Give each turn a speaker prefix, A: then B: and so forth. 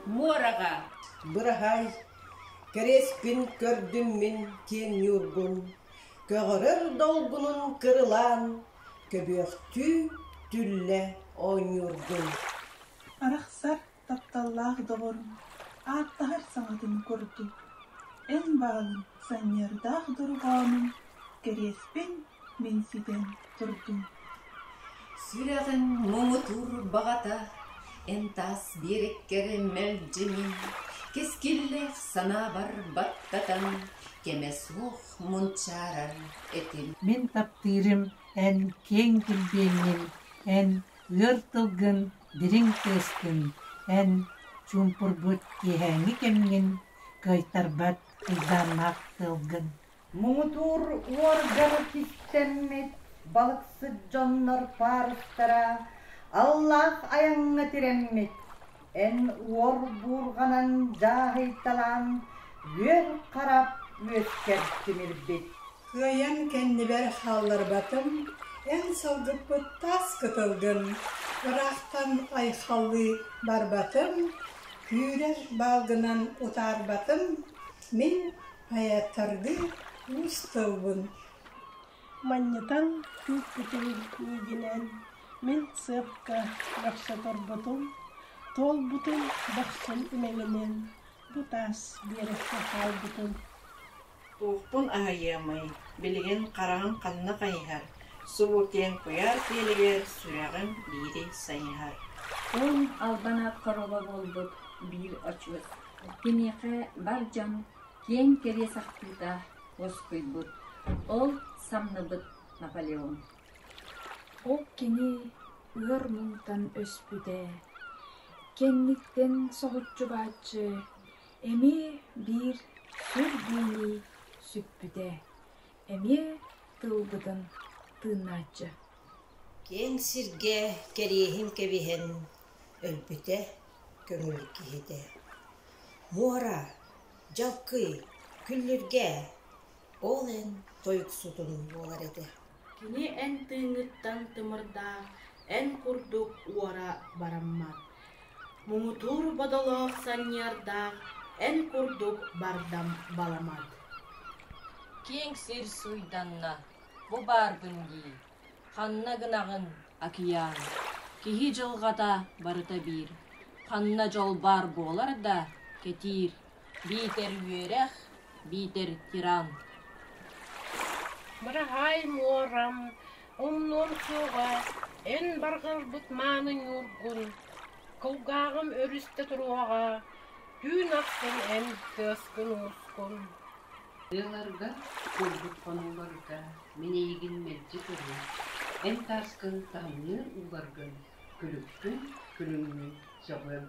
A: муораҕа.
B: Быраһаай, кэриэспин көрдүм мин киэҥ ньуургун, Көҕөрөр долгунун кырылаан, Көбүөхтүү түллэ оонньуургун.
C: Арахсар тапталлаах доҕорум ааттаһар саҥатын курдук, эн баалын санньыардаах дорҕоонум кэриэспин мин ситэн турдум.
A: Сүрэҕим муҥутуур баҕата эн таас биэрэккэр мэлдьи мин кэскиллээх санаабар баттатан кэмэ суох мунчаарар этим.
D: Мин таптыырым эн киэҥ килбиэҥҥин, эн ыар тылгын дириҥ тыаскын, эн чуумпурбут киэһээҥҥи кэмҥин кыайтарбат кыйдааннаах тыалгын.
E: Муҥутуур уорганы кистэммит балыксыт дьоннор паарыстара аллаах айаҥҥа тирэммит, эн уор буурҕанан дьааһыйталаан үөр харап үөскэр тимирбит.
F: Кыайан кэннибэр хаалларбатым, эн салгыппыт таас кытылгын, ыраахтан айхаллыы барбатым, күүрэр баалгынан утаарбатым, мин поэттардыы уус тылбын.
G: Манньытан күүппүтүҥ миигинэн, мин сыапка мөхсө турбутум, туолбутум дохсун имэҥинэн, бу таас биэрэккэ хаалбытым.
H: Туохпун аһыйыамый, билигин хараҕым ханна хайыһар, субу киэҥ куйаар киэлигэр сүрэҕим биири сайыһар.
I: Ол албан аат хоруола буолбут биир очуос, киниэхэ бар дьон киэҥ кэриэс ахтыыта уоскуйбут, ол самныбыт Наполеон.
J: Ол кини ыар муҥтан өспүтэ, кэнниттэн соһуччу бааччы эмиэ биир сүр биини сүппүтэ, эмиэ тылбытын тыыннааччы.
B: Киэҥ сиргэ кэриэһин кэбиһэн өлбүтэ көҥүл киһитэ. Муора, дьалкый, күллүргээ, ол эн тойуксутун буолар этэ.
K: Кини эн тыыҥҥыттан тымырдаах, эн курдук уора бараммат. Муҥутуур бодолоох санньыардаах, эн курдук бардам баламат.
A: Киэҥ сир суйданна, бу баарбын дии, ханна гынаҕын, акыйаан? Киһи дьылҕата барыта биир, ханна дьол баар буолар да, кэтиир, биитэр үөрэх, биитэр тиран.
G: Быраһаай муорам, умнуом суоҕа, эн барҕарбыт мааны ньуургун, кулгааҕым өрүстэ туруоҕа, түүн ахсын эн тыаскын-уускун.
L: Тыаларга, куурбут хонууларга мин эйигин мэлдьи көрүөм, эн тааскын таһымныыр ууларгын, күлүккүн, күлүммүн сөҕүөм.